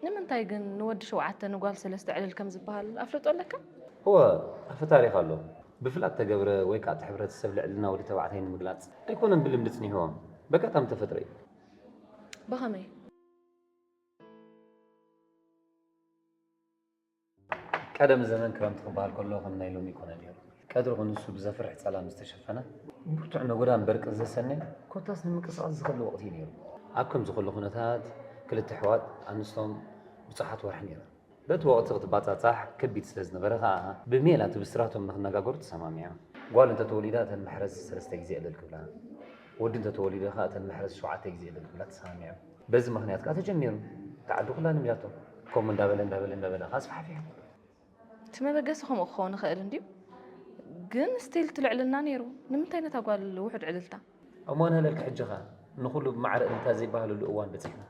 ንምንታይ ግን ንወዲ ሸውዓተ ንጓል ሰለስተ ዕልል ከም ዝበሃል ኣፍልጦ ኣለካ? እወ፣ ኣፈ ታሪኽ ኣሎ። ብፍላጥ ተገብረ ወይ ከዓ እቲ ሕብረተሰብ ልዕልና ወዲ ተባዕታይ ንምግላፅ ኣይኮነን ብልምዲ ፅኒሕዎም። በቃ እታም ተፈጥረ እዩ። ብኸመይ? ቀደም ዘመን ክረምቲ ክበሃል ከሎ ከም ናይ ሎሚ ይኮነ ነይሩ። ቀድሪ ክንሱ ብዘፍርሕ ጸላም ዝተሸፈነ ብርቱዕ ነጎዳን በርቂ ዘሰነ ኮታስ ንምንቅስቃስ ዝኽእል ወቕቲ እዩ ነይሩ። ኣብ ከምዚ ከሎ ኩነታት ክልተ ኣሕዋት ኣንስቶም ብጹሓት ወርሒ ነይሩ። በቲ ወቕቲ ክትባጻጻሕ ከቢድ ስለ ዝነበረ ከኣ ብሜላ እቲ ብስራቶም ንክነጋገሩ ተሰማሚዖም። ጓል እንተተወሊዳ እተን መሕረስ ሰለስተ ግዜ ዕልል ክብላ፣ ወዲ እንተተወሊደ ከኣ እተን መሕረስ ሸውዓተ ግዜ ዕልል ክብላ ተሰማሚዖም። በዚ ምኽንያት ከኣ ተጀሚሩ። እታ ዓዲ ኩላ ንሚዳቶ። ከምኡ እንዳበለ እንዳበለ እንዳበለ ከኣ ኣስፋሕፊሑ። እቲ መበገሲ ከምኡ ክኸውን ይኽእል እንድዩ፣ ግን ስቲል እቲ ልዕልና ነይሩ። ንምንታይ ነታ ጓል ውሑድ ዕልልታ? እሞ ንህለልኪ ሕጂ ኸኣ ንኹሉ ብማዕረ እልልታ ዘይበሃለሉ እዋን በጺሕና።